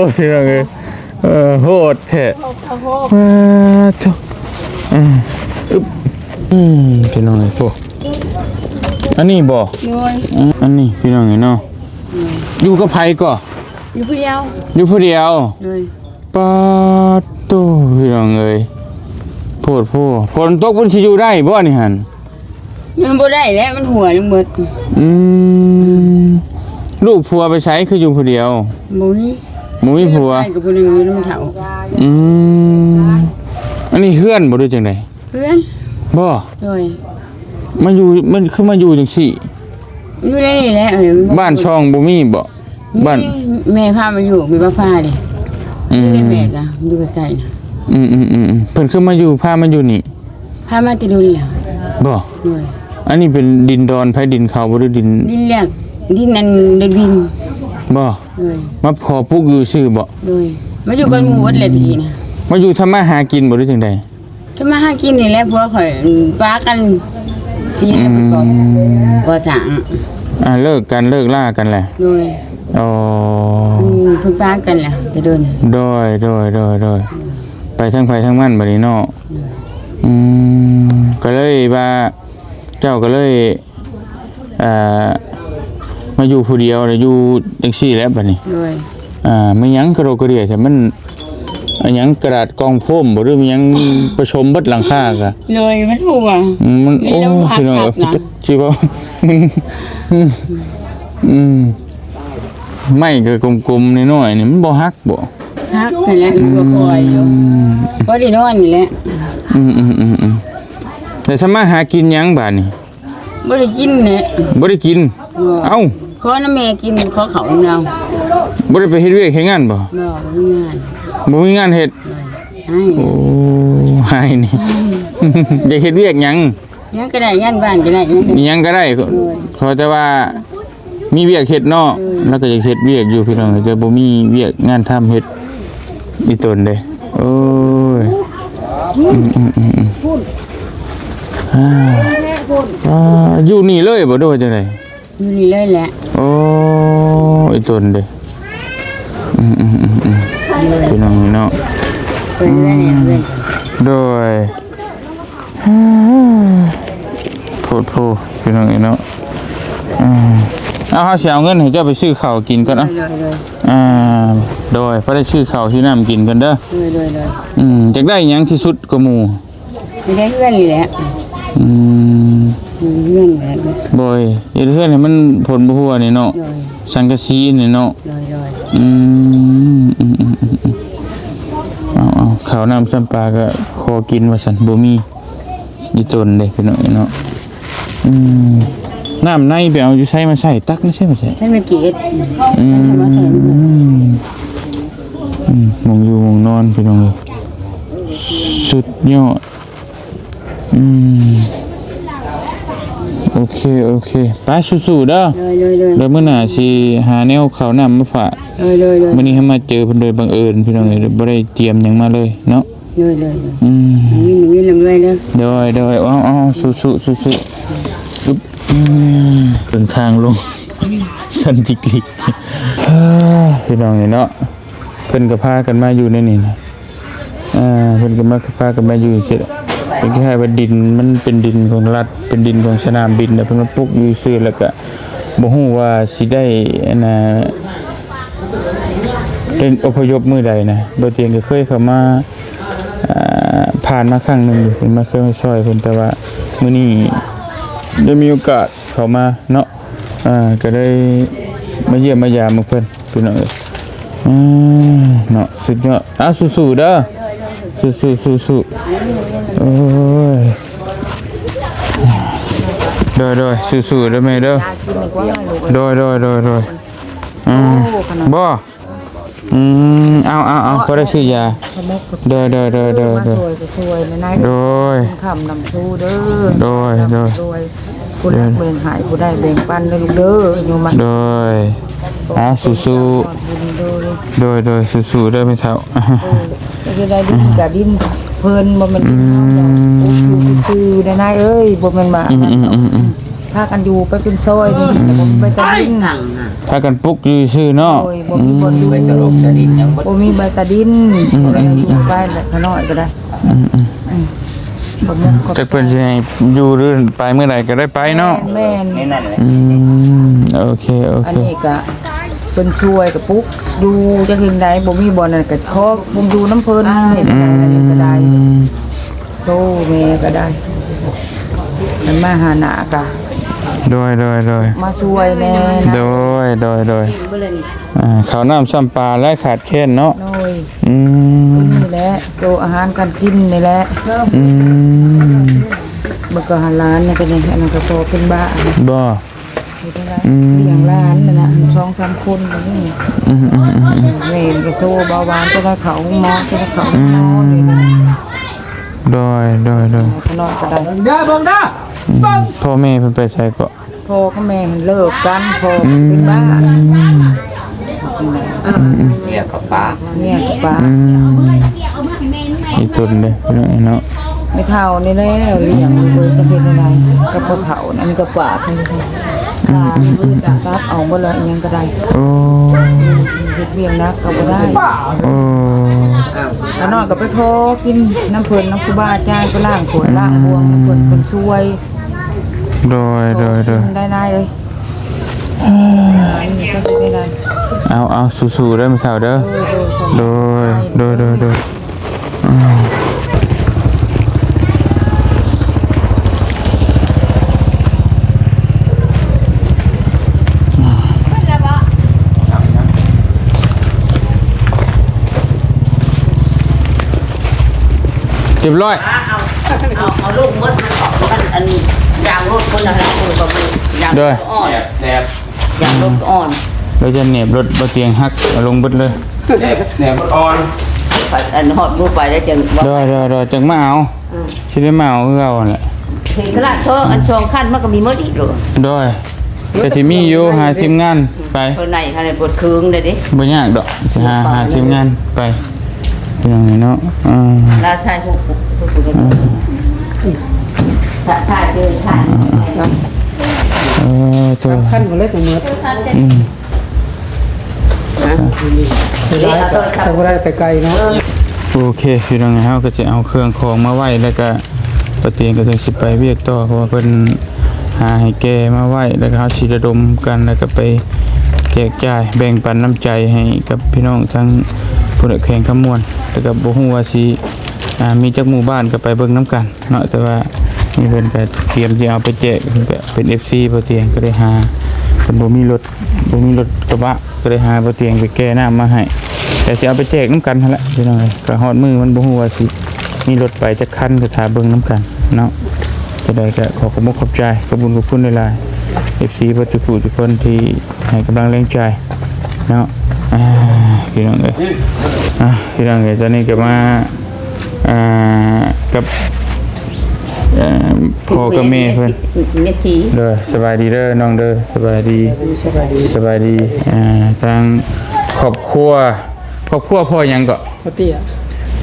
ຍ ພີ່ນ້ອງເອີຍ ເອີ ໂຫດແທ້ ໂອ້ໂຫ ປາດໂທ້ ອືມ ອຶບ ອືມ ພີ່ນ້ອງເອີຍ ໂອ້ ອັນນີ້ບໍ່? ໂດຍ ອືມ ອັນນີ້ ພີ່ນ້ອງເອີຍເນາະ ໂດຍ ຢູ່ກັບໃຜກໍ? ຢູ່ຜູ້ດຽວ ຢູ່ຜູ້ດຽວ ໂດຍ ປາດໂທ້ ພີ່ນ້ອງເອີຍ ໂພດໂພ ຝົນຕົກມັນຊິຢູ່ໄດ້ບໍ່ນີ້ຫັ້ນ? ມັນບໍ່ໄດ້ແລ້ວ ມັນຮົ່ວລົງເບິດ ອືມ ລູກຜົວໄປໃສ ຄືຢູ່ຜູ້ດຽວ? ບໍ່ມີ ບໍ່ມີຜົວ ໃຊ້ກັບຜູ້ໜຶ່ງຢູ່ນຳເຖົ້າ ອືມ ອັນນີ້ເຮືອນບໍ່ ຫຼືຈັ່ງໃດ? ເຮືອນ ບໍ່ ໂດຍ ມາຢູ່ ມັນຄືມາຢູ່ຈັ່ງຊີ້? ຢູ່ໃນນີ້ແຫຼະ ເອີ ບ້ານຊ່ອງບໍ່ມີບໍ່? ມີ ບ້ານ ແມ່ພາມາຢູ່ ແມ່ມາພາເດ້ ອືມ ແມ່ກະຢູ່ໃກ້ໆນະ ອືມໆໆ ເພິ່ນຄືມາຢູ່ ພາມາຢູ່ນີ້? ພາມາແຕ່ດົນແລ້ວ ບໍ່ ໂດຍ ອັນນີ້ເປັນດິນດອນໃຜ ດິນເຂົາບໍ່ ຫຼືດິນ ດິນແລ້ວ ດິນອັນເດີນດິນ ບໍ່ ໂດຍ ມາຂໍປຸກຢູ່ຊື່ບໍ່? ໂດຍ ມາຢູ່ກັບໝູ່ເບິດແຫຼະພີ້ນະ ມາຢູ່ທຳມາຫາກິນບໍ່ ຫຼືຈັ່ງໃດ? ທຳມາຫາກິນນີ້ແຫຼະ ຜົວຂ້ອຍປາກັນ ຊິເຮັດ ອືມ ກໍ່ສ້າງ ອ່າ ເລີກກັນ ເລີກລາກັນແຫຼະ ໂດຍ ອໍ ອືມ ເພິ່ນປາກັນແຫຼະ ແຕ່ດົນ ໂດຍ ໂດຍ ໂດຍ ໂດຍ ໄປທາງໃຜທາງມັນບັດນີ້ເນາະ ໂດຍ ອືມ ກໍເລີຍວ່າ ເຈົ້າກໍເລີຍ ອ່າ ມາຢູ່ຜູ້ດຽວ ແລ້ວຢູ່ຈັ່ງຊີ້ແຫຼະບັດນີ້ ໂດຍ ອ່າ ແມ່ນຫຍັງກະໂດກກະເດຍແທ້ ມັນ ອັນຫຍັງ ກະດາດກ່ອງໂຟມບໍ່ ຫຼືແມ່ນຫຍັງ ປະສົມເບິດຫຼັງຄາກະ ໂດຍ ມັນຮົ່ວ ອືມ ມັນ ໂອ້ຍ ພີ່ນ້ອງເອີຍ ຊິເວົ້າ ອືມ ອືມ ໄມ້ກໍກົມໆ ນ້ອຍໆ ນີ້ ມັນບໍ່ຫັກບໍ່? ຫັກຫັ້ນແຫຼະ ມັນກໍຄ່ອຍຢູ່ ອືມ ພໍໄດ້ນອນນີ້ແຫຼະ ອືມໆໆໆ ແລ້ວທຳມາຫາກິນຫຍັງບາດນີ້? ບໍ່ໄດ້ກິນແຫຼະ ບໍ່ໄດ້ກິນ. ເອີ ເອົ້າ ຂໍນຳແມ່ກິນ ຂໍເຂົ້ານຳລາວ. ບໍ່ໄດ້ໄປເຮັດວຽກເຮັດງານບໍ່? ບໍ່ ບໍ່ມີງານ ບໍ່ມີງານເຮັດ. ໃຫ້ ໂອ້ ໃຫ້ນີ້ ຢາກເຮັດວຽກຫຍັງ? ຫຍັງກໍໄດ້ ງານບ້ານກໍໄດ້ ຫຍັງກໍໄດ້. ໂດຍ ຂໍແຕ່ວ່າມີວຽກເຮັດເນາະ. ເອີ ລາວກໍຢາກເຮັດວຽກຢູ່ພີ່ນ້ອງ ແຕ່ບໍ່ມີວຽກງານທຳເຮັດ ອີ່ຕົນເດ້. ໂອ້ຍ ອືມໆໆໆ ອ່າ ອ່າ ຢູ່ນີ້ເລີຍບໍ່ ຫຼືວ່າຈັ່ງໃດ? ຢູ່ນີ້ເລີຍແຫຼະ. ໂອ້ ອີ່ຕົນເດ້. ອືມໆໆໆ ໂດຍ ພີ່ນ້ອງເນາະ. ເພິ່ນເຮືອນ ອືມ ເຮືອນ ໂດຍ. ໂພດໂພ ພີ່ນ້ອງເອີຍເນາະ. ອືມ ເອົາ ເຮົາຊິເອົາເງິນໃຫ້ເຈົ້າໄປຊື້ເຂົ້າກິນກ່ອນເນາະ. ໂດຍໆ ອ່າ ໂດຍ ພໍໄດ້ຊື້ເຂົ້າຊື້ນ້ຳກິນກ່ອນເດີ. ໂດຍໆໆ ອືມ ຢາກໄດ້ຫຍັງທີ່ສຸດກວ່າໝູ່? ຢູ່ໃນເຮືອນນີ້ແຫຼະ. ອືມ ຢູ່ເຮືອນນີ້ແຫຼະ. ໂດຍ ເຮັດເຮືອນໃຫ້ມັນຝົນບໍ່ຮົ່ວນີ້ເນາະ. ໂດຍ ສັງກະສີນີ້ເນາະ. ໂດຍໆ ອືມ ອືມໆໆໆ ເອົາໆ ເຂົ້ານ້ຳຊ້ຳປາກໍຂໍກິນວ່າຊັ້ນ ບໍ່ມີ ອີ່ຕົນເດ້ ພີ່ນ້ອງເນາະ. ອືມ ນ້ຳໃນໄປເອົາຢູ່ໃສມາໃຊ້? ຕັກໃນໃສມາໃຊ້? ໃຊ້ມາເກັບ ອືມ ເອົາມາໃສ່. ອືມ ໝ່ອງຢູ່ໝ່ອງນອນ ພີ່ນ້ອງເອີຍ ສຸດຍອດ. ອືມ ໂອເຄ ໂອເຄ ໄປ ສູ້ໆເດີ. ໂດຍໆໆ ແລ້ວມື້ໜ້າຊິຫາແນວເຂົ້ານ້ຳມາຝາກ. ໂດຍໆໆ ມື້ນີ້ເຮົາມາເຈີເພິ່ນໂດຍບັງເອີນ ພີ່ນ້ອງເອີຍ ບໍ່ໄດ້ຕຽມຫຍັງມາເລີຍເນາະ. ໂດຍໆໆ ອືມ ມີເງິນລຳລວຍເດີ. ໂດຍໆ ເອົາໆ ສູ້ໆ ສູ້ໆ ອຶບ ອືມ ເບິ່ງທາງລົງ ຊັນຈິກລິກ ພີ່ນ້ອງເອີຍເນາະ. ເພິ່ນກໍພາກັນມາຢູ່ໃນນີ້ນະ ເອີ ເພິ່ນກໍມາ ພາກັນມາຢູ່ຊີ້ແຫຼະ. ເປັນຄ້າຍໆວ່າດິນມັນເປັນດິນຂອງລັດ ເປັນດິນຂອງສະໜາມບິນນະ. ເພິ່ນມາປຸກຢູ່ຊື່ ແລ້ວກໍບໍ່ຮູ້ວ່າຊິໄດ້ ອັນນ່າ ໄດ້ອົບພະຍົບມື້ໃດນະ. ບໍ່ຕຽງກໍເຄີຍເຂົ້າມາ ອ່າ ຜ່ານມາຄັ້ງໜຶ່ງຢູ່ ເພິ່ນມາ ເຄີຍມາຊ່ອຍເພິ່ນ ແຕ່ວ່າມື້ນີ້ໄດ້ມີໂອກາດເຂົ້າມາເນາະ. ອ່າ ກໍໄດ້ມາຢ້ຽມມາຢາມເພິ່ນ ພີ່ນ້ອງເອີຍ. ອ່າ ເນາະ ສຸດຍອດ. ອ້າວ ສູ້ໆເດີ ສູ້ໆ ສູ້ໆ. ໂອ້ຍ ໂດຍໆ ສູ້ໆເດີແມ່ເດີ. ໂດຍໆໆໆ ອືມ ບໍ່ ອືມ ເອົາໆໆ ພໍໄດ້ຊື້ຢາ. ໂດຍໆໆໆ ໂດຍ ມາຊ່ວຍກໍຊ່ວຍນະນາຍ. ໂດຍ ຄຳນຳຊູເດີ. ໂດຍໆ ໂດຍ ຜູ້ລັກແບ່ງໃຫ້ ຜູ້ໄດ້ແບ່ງປັນເດີລູກເດີ. ໂດຍ ອ່າ ສູ້ໆ ໂດຍໆ ສູ້ໆເດີແມ່ເຖົ້າ. ເອີ ເຮັດໄດ້ດິນກະດິນເພິ່ນ ບໍ່ແມ່ນດິນເຮົາດອກ. ອືມ ປູກຢູ່ຊື່ໆ ນາຍເອີຍ ບໍ່ແມ່ນວ່າ ອືມໆໆ ພາກັນຢູ່ໄປເປັນຊອຍນີ້ ອືມ ບໍ່ມີໃບຕາດິນ ພາກັນປຸກຢູ່ຊື່ເນາະ. ໂດຍ ບໍ່ມີບ່ອນຢູ່ ອືມ ບໍ່ມີໃບຕາດິນ. ອືມໆໆ ໄປແຫຼະ ຂະນ້ອຍກໍໄດ້. ອືມໆ ອືມ ຈັກເພິ່ນຊິໃຫ້ຢູ່ ຫຼື ໄປມື້ໃດກໍໄດ້ໄປເນາະ. ແມ່ນໆ ອືມ ໂອເຄ ໂອເຄ ອັນນີ້ກະເພິ່ນຊ່ວຍກະປຸກຢູ່ ຈັກເຮັດໃດ ບໍ່ມີບ່ອນນັ້ນກະຂໍຢູ່ນຳເພິ່ນ. ເຮັດໃດກໍໄດ້ ອືມ ໂທແມ່ກໍໄດ້ ມັນມາຫາໜ້າກະ ໂດຍໆໆ ມາຊ່ວຍແດ່. ໂດຍໆໆ ອ່າ ເຂົ້ານ້ຳຊ້ຳປາແລະຂາດແຄນເນາະ. ໂດຍ ອືມ ນີ້ແຫຼະ ໂຕອາຫານການກິນນີ້ແຫຼະ. ອືມ ເບິ່ງກໍຫາຫຼານນີ້ກໍນີ້ ອັນນັ້ນກໍພໍເປັນບ້າບໍ່. ອືມ ລ້ຽງຫຼານນັ້ນນະ ສອງສາມຄົນນີ້. ອືມໆໆ ແມ່ກໍໂຊເບົາຫວານ ຈະໄດ້ເຂົ້າໂຮງໝໍ ຈະໄດ້ເຂົ້າໂຮງໝໍ. ອືມ ໂດຍໆໆ ຂະນ້ອຍກໍໄດ້. ອືມ ພໍ່ແມ່ເພິ່ນໄປໃສເກາະ? ພໍ່ກັບແມ່ເລີກກັນ ພໍ່ເປັນບ້າ. ອືມ ອືມໆ ເມຍກັບປ້າ ເມຍກັບປ້າ. ອືມ ອີ່ຕົນເດ້ພີ່ນ້ອງເນາະ. ແມ່ເຖົ້ານີ້ແຫຼະລ້ຽງ ອືມ ເອີຍ ຈະເຮັດແນວໃດກັບພໍ່ເຖົ້ານັ້ນ ອັນນີ້ກໍຝາກໃຫ້. ອືມໆໆ ຕັດເອົາເບິດລະ ອີ່ຫຍັງກໍໄດ້. ໂອ້ ເຮັດວຽກໜັກກໍບໍ່ໄດ້. ໂອ້ ຂ້ານ້ອຍກໍໄປຂໍກິນນຳເພິ່ນ ນຳຄູບາອາຈານ ໄປລ້າງຖ້ວຍ ອືມ ລ້າງບ່ວງນຳເພິ່ນ ເພິ່ນຊ່ວຍ. ໂດຍ ໂດຍ ໂດຍ ໄດ້ນາຍເອີຍ. ເອົາ ເອົາ ສູ້ໆເດີແມ່ເຖົ້າເດີ. ໂດຍ ໂດຍ ໂດຍ ໂດຍ ອືມ ຮຽບຮ້ອຍ. ເອົາ ເອົາ ເອົາລົງໝົດ ມັນ ອັນ ຢາງລົດຄົນນັ້ນແຫຼະ ຄືວ່າມັນຢາງ ໂດຍ ອ່ອນ ແໜບ ຢາງລົດອ່ອນ ແລ້ວຈະແໜບລົດບໍ່ຕຽງຫັກ ເອົາລົງເບິດເລີຍ ແໜບ ແໜບລົດອ່ອນ ອັນຮອດມື້ໄປແລ້ວຈຶ່ງ ໂດຍ ໂດຍ ໂດຍ ຈຶ່ງມາເອົາ ອືມ ຊິໄດ້ມາເອົາຄືເກົ່າຫັ້ນແຫຼະ ເຫັນຂະໜາດເທາະອັນສອງຄັນມັນກໍມີໝົດອີກໂລດ ໂດຍ ກໍຊິມີຢູ່ ຫາທີມງານໄປ ເພິ່ນໃນຫັ້ນບໍ່ເຖິງເດ້ ບໍ່ຍາກດອກ ຊິຫາ ຫາທີມງານໄປ ພີ່ນ້ອງເອີຍເນາະ ອ່າ ລາວຖ່າຍຮູບ ຖ່າຍ ຖ່າຍເດີ ຖ່າຍ ເອີ ໂຕ ສຳຄັນໝົດເລີຍ ທັງໝົດ ອືມ ນະ ເວລາກໍບໍ່ໄດ້ໄປໄກເນາະ ໂອເຄ ພີ່ນ້ອງ ເຮົາກໍຊິເອົາເຄື່ອງຂອງມາໄວ້ ແລ້ວກໍ ປ້າຕຽງກໍຈັ່ງຊິໄປວຽກຕໍ່ ເພາະວ່າເພິ່ນຫາໃຫ້ແກ່ມາໄວ້ ແລ້ວກໍເຮົາຊິລະດົມກັນ ແລ້ວກໍໄປແຈກຈ່າຍແບ່ງປັນນ້ຳໃຈໃຫ້ກັບພີ່ນ້ອງທາງພຸ້ນແຂວງຄຳມ່ວນ ແລ້ວກໍບໍ່ຮູ້ວ່າຊິ ອ່າ ມີຈັກໝູ່ບ້ານກໍໄປເບິ່ງນຳກັນເນາະ ແຕ່ວ່ານີ້ເພິ່ນກໍຕຽມຊິເອົາໄປແຈກ ເພິ່ນກໍເປັນເອັຟຊີປ້າຕຽງ ກໍໄດ້ຫາ ເພິ່ນບໍ່ມີລົດ ບໍ່ມີລົດກະບະ ກໍໄດ້ຫາປ້າຕຽງໄປແກ່ນ້ຳມາໃຫ້ ແຕ່ຊິເອົາໄປແຈກນຳກັນຫັ້ນແຫຼະ ພີ່ນ້ອງເອີຍ ກໍຮອດມື້ມັນບໍ່ຮູ້ວ່າຊິມີລົດໄປຈັກຄັນ ກໍຖ້າເບິ່ງນຳກັນເນາະ ຈັ່ງໃດກໍຂໍຂອບອົກຂອບໃຈ ຂອບບຸນຂອບຄຸນຫຼາຍໆ ເອັຟຊີເບິດທຸກຜູ້ທຸກຄົນທີ່ໃຫ້ກຳລັງແຮງໃຈເນາະ ອ່າ ພີ່ນ້ອງເອີຍ ອ່າ ພີ່ນ້ອງເອີຍ ຕອນນີ້ກໍມາ ອ່າ ກັບ ເອີ່ ພໍ່ກັບແມ່ເພິ່ນ ແມ່ຊີ ໂດຍ ສະບາຍດີເດີນ້ອງເດີ ສະບາຍດີ ສະບາຍດີ ສະບາຍດີ ອ່າ ທາງຄອບຄົວ ຄອບຄົວພໍ່ຫຍັງເກາະ? ພໍ່ເຕ້ຍ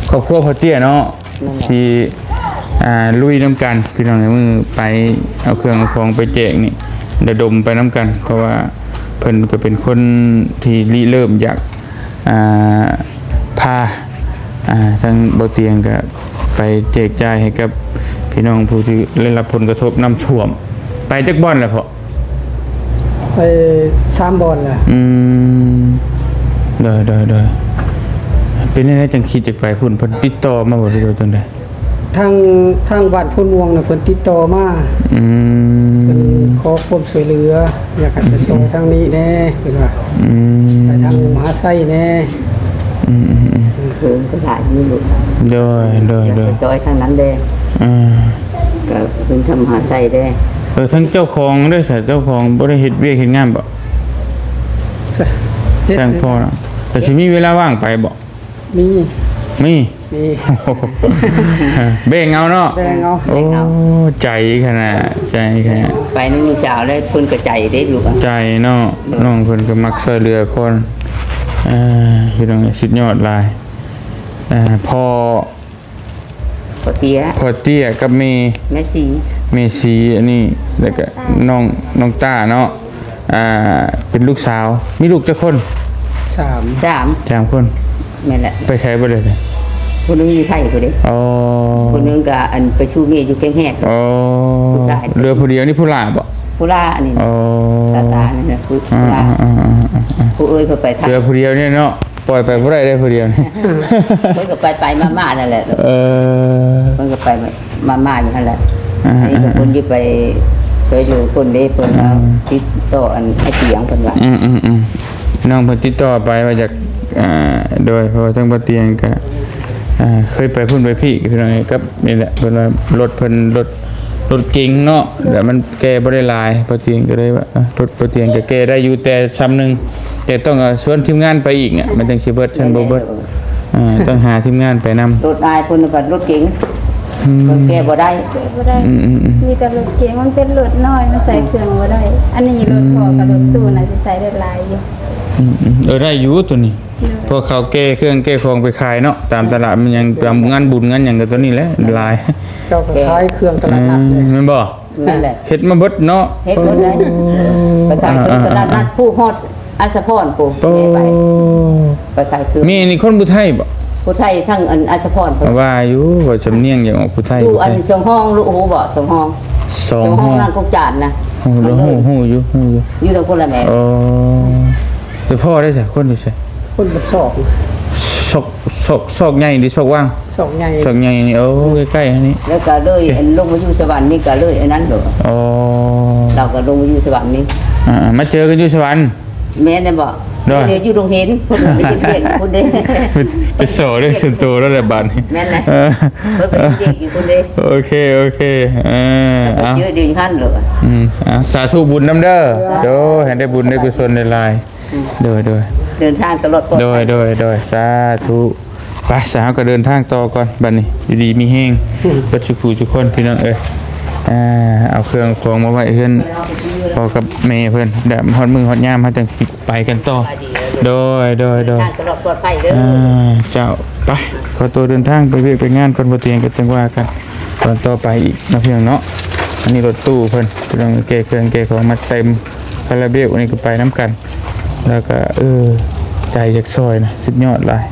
ຄອບຄົວພໍ່ເຕ້ຍເນາະ ແມ່ນ ຊິ ອ່າ ລຸຍນຳກັນ ພີ່ນ້ອງເອີຍ ມື້ໄປເອົາເຄື່ອງເອົາຂອງໄປແຈກນີ້ ລະດົມໄປນຳກັນ ເພາະວ່າເພິ່ນກໍເປັນຄົນທີ່ລິເລີ່ມຢາກ ອ່າ ພາ ອ່າ ທາງເບົາຕຽງກໍໄປແຈກຈ່າຍໃຫ້ກັບພີ່ນ້ອງຜູ້ທີ່ໄດ້ຮັບຜົນກະທົບນ້ຳຖ້ວມ ໄປຈັກບ່ອນແລ້ວພໍ່? ໄປສາມບ່ອນແລ້ວ ອືມ ໂດຍ ໂດຍ ໂດຍ ເປັນແນວໃດຈັ່ງຄິດຈະໄປພຸ້ນ ເພິ່ນຕິດຕໍ່ມາບໍ່ ຫຼືວ່າຈັ່ງໃດ? ທາງ ທາງບ້ານໂພນມ່ວງນະ ເພິ່ນຕິດຕໍ່ມາ ອືມ ເພິ່ນຂໍຄວາມຊ່ວຍເຫຼືອ ຢາກໃຫ້ໄປຊ່ອຍ ອືມ ທາງນີ້ແດ່ ເພິ່ນວ່າ ອືມ ໄປທາງມະຫາໄຊແດ່ ອືມ ອືມ ອືມ ເພິ່ນກໍຫຼາຍຢູ່ ໂດຍ ໂດຍ ໂດຍ ຢາກໄປຊ່ອຍທາງນັ້ນແດ່ ອ່າ ກໍເພິ່ນທາງມະຫາໄຊແດ່ ເອີ ທາງເຈົ້າຂອງເດ້ ເຈົ້າຂອງບໍ່ໄດ້ເຮັດວຽກເຮັດງານບໍ່? ເຮັດ ທາງພໍ່ນະ ແຕ່ຊິມີເວລາວ່າງໄປບໍ່? ມີ ມີ ມີ ແບ່ງເອົາເນາະ ແບ່ງເອົາ ໂອ້ ແບ່ງເອົາ ໃຈຂະໜາດ ໃຈຂະໜາດ ໄປນຳລູກສາວແລ້ວເພິ່ນກໍໃຈເດ້ລູກ ໃຈເນາະ ນ້ອງເພິ່ນກໍມັກຊ່ວຍເຫຼືອຄົນ ເອີ ພີ່ນ້ອງ ສຸດຍອດຫຼາຍ ເອີ ພໍ່ ພໍ່ເຕ້ຍ ພໍ່ເຕ້ຍກັບແມ່ ແມ່ສີ ແມ່ສີອັນນີ້ ແລ້ວກໍນ້ອງ ນ້ອງຕ້າເນາະ ອ່າ ເປັນລູກສາວ ມີລູກຈັກຄົນ? ສາມ ສາມ ສາມຄົນ ແມ່ນແຫຼະ ໄປໃສເບິດແລ້ວ? ຜູ້ໜຶ່ງຢູ່ໄທພຸ້ນເດ້ ອໍ ຜູ້ໜຶ່ງກໍອັນໄປສູ່ເມຍຢູ່ແກ້ງແຮດ ອໍ ຜູ້ຊາຍ ເຫຼືອຜູ້ດຽວນີ້ ຜູ້ຫຼ້າບໍ່? ຜູ້ຫຼ້າອັນນີ້ ອໍ ຕາຕານີ້ນະ ຜູ້ ອ່າ ຜູ້ຫຼ້າ ອ່າ ອ່າ ຜູ້ເອີຍເພິ່ນໄປໄທ ເຫຼືອຜູ້ດຽວນີ້ເນາະ ປ່ອຍໄປບໍ່ໄດ້ເດ້ຜູ້ດຽວນີ້ ເພິ່ນກໍໄປໄປມາໆນັ້ນແຫຼະ ເອີ ເພິ່ນກໍໄປມາໆຢູ່ຫັ້ນແຫຼະ ອ່າ ອັນນີ້ກໍເພິ່ນຢູ່ໄປຊ່ວຍຢູ່ເພິ່ນເດ້ ເພິ່ນ ອ່າ ຕິດຕໍ່ອັນອ້າຍຕຽງເພິ່ນວ່າ ອືມໆໆ ນ້ອງເພິ່ນຕິດຕໍ່ໄປວ່າຢາກ ອ່າ ໂດຍ ເພາະວ່າທາງປ້າຕຽງກໍ ອ່າ ເຄີຍໄປພຸ້ນໄປພີ້ ພີ່ນ້ອງເອີຍ ກັບ ນີ້ແຫຼະ ເພິ່ນວ່າລົດເພິ່ນ ລົດ ລົດເກັງເນາະ ແລ້ວມັນແກ່ບໍ່ໄດ້ຫຼາຍ ປ້າຕຽງກໍເລີຍວ່າ ເອີ ລົດປ້າຕຽງກໍແກ່ໄດ້ຢູ່ແຕ່ຊ່ຳໜຶ່ງ ແຕ່ຕ້ອງ ເອີ ຊວນທີມງານໄປອີກ ມັນຈັ່ງຊິເບິດ ຊັ້ນບໍ່ເບິດ ເອີ ຕ້ອງຫາທີມງານໄປນຳ ລົດອ້າຍເພິ່ນກໍລົດເກັງ ອືມ ເພິ່ນແກ່ບໍ່ໄດ້ ແກ່ບໍ່ໄດ້ ອືມໆໆ ມີແຕ່ລົດເກັງ ມັນເປັນລົດນ້ອຍ ມັນໃສ່ເຄື່ອງບໍ່ໄດ້ ອັນນີ້ລົດພໍ່ກັບລົດຕູ້ ອືມ ໜ້າຊິໃສ່ໄດ້ຫຼາຍຢູ່ ອືມໆ ເອີ ໄດ້ຢູ່ໂຕນີ້ ໂດຍ ເພາະເຂົາແກ່ເຄື່ອງແກ່ຂອງໄປຂາຍເນາະ ຕາມຕະຫຼາດມັນຫຍັງ ຕາມງານບຸນງານຫຍັງກໍຕົວນີ້ແຫຼະຫຼາຍ ເຈົ້າກໍຂາຍເຄື່ອງຕະຫຼາດນັດເລີຍ ແມ່ນບໍ່? ນັ້ນແຫຼະ ເຮັດມາເບິດເນາະ ເຮັດເບິດເລີຍ ໂອ້ ໄປຂາຍເຄື່ອງຕະຫຼາດນັດ ອ່າໆໆໆ ຜູ້ຮອດ ອັດສະພອນ ຜູ້ ໂອ້ ແມ່ໄປ ໄປຂາຍເຄື່ອງ ແມ່ນີ້ຄົນຜູ້ໄທບໍ່? ຜູ້ໄທ ທາງອັນ ອັດສະພອນ ວ່າຢູ່ ວ່າສຳນຽງຢາກອອກຜູ້ໄທ ຢູ່ອັນ ຜູ້ໄທ ສອງຫ້ອງ ຮູ້ບໍ່? ສອງຫ້ອງ ສອງຫ້ອງ ສອງຫ້ອງ ນາງກົກຈານນະ ຮູ້ ຮູ້ຢູ່ ຮູ້ຢູ່ ຢູ່ທາງພຸ້ນລະແມ່ ອໍ ແຕ່ພໍ່ໄດ້ໃສ? ຄົນຢູ່ໃສ? ຄົນບ້ານຊອກ ຊອກ ຊອກ ຊອກໃຫຍ່ ຫຼື ຊອກຫວ່າງ? ຊອກໃຫຍ່ ຊອກໃຫຍ່ນີ້ ໂອ້ ໃກ້ໆ ນີ້ ແລ້ວກໍເລີຍ ເອີ ອັນລົງມາຢູ່ສະຫວັນນີ້ກໍເລີຍອັນນັ້ນໂລດ ອໍ ລາວກໍລົງມາຢູ່ສະຫວັນນີ້ ອ່າ ມາເຈີກັນຢູ່ສະຫວັນ ແມ່ນແລ້ວບໍ່? ໂດຍ ດຽວຢູ່ໂຮງຮຽນ ເພິ່ນໄປເຮັດວຽກຢູ່ພຸ້ນເດ້ ໄປ ໄປສໍເລື່ອງສ່ວນໂຕແລ້ວແຫຼະບາດນີ້ ແມ່ນແຫຼະ ເອີ ເພິ່ນໄປເຮັດວຽກຢູ່ພຸ້ນເດ້ ໂອເຄ ໂອເຄ ເອີ ເອົາ ເຈີດຽວຢູ່ຫັ້ນໂລດ ອືມ ເອົາ ສາທຸບຸນນຳເດີ ສາທຸ ໂດຍ ໃຫ້ໄດ້ບຸນໄດ້ກຸສົນຫຼາຍໆ ອືມ ໂດຍ ໂດຍ ເດີນທາງຕະຫຼອດປອດໄພ ໂດຍ ໂດຍ ໂດຍ ສາທຸ ໄປ ສາ ເຮົາກໍເດີນທາງຕໍ່ກ່ອນ ບັດນີ້ ຢູ່ດີມີແຮງ ອືມ ເບິດສຸຂູສຸຄົນ ພີ່ນ້ອງເອີຍ ອ່າ ເອົາເຄື່ອງຂອງມາໄວ້ເຮືອນພໍ່ກັບແມ່ເພິ່ນ ແລ້ວຮອດມື້ຮອດຍາມ ເຮົາຈັ່ງຊິໄປກັນຕໍ່ ໂດຍ ໂດຍ ໂດຍ ເດີນທາງຕະຫຼອດປອດໄພເດີ ອ່າ ເຈົ້າ ໄປ ຂໍຕົວເດີນທາງໄປວຽກໄປງານກ່ອນ ບໍ່ຕຽງກໍຈັ່ງວ່າກັນຕອນຕໍ່ໄປອີກເນາະ ພີ່ນ້ອງເນາະ ອັນນີ້ລົດຕູ້ເພິ່ນ ພີ່ນ້ອງ ແກ່ເຄື່ອງແກ່ຂອງມາເຕັມ ຄາລາເບວ ອັນນີ້ກໍໄປນຳກັນ ແລ້ວກໍ ເອີ ໃຈຢາກຊ່ອຍນະ ສຸດຍອດຫຼາຍ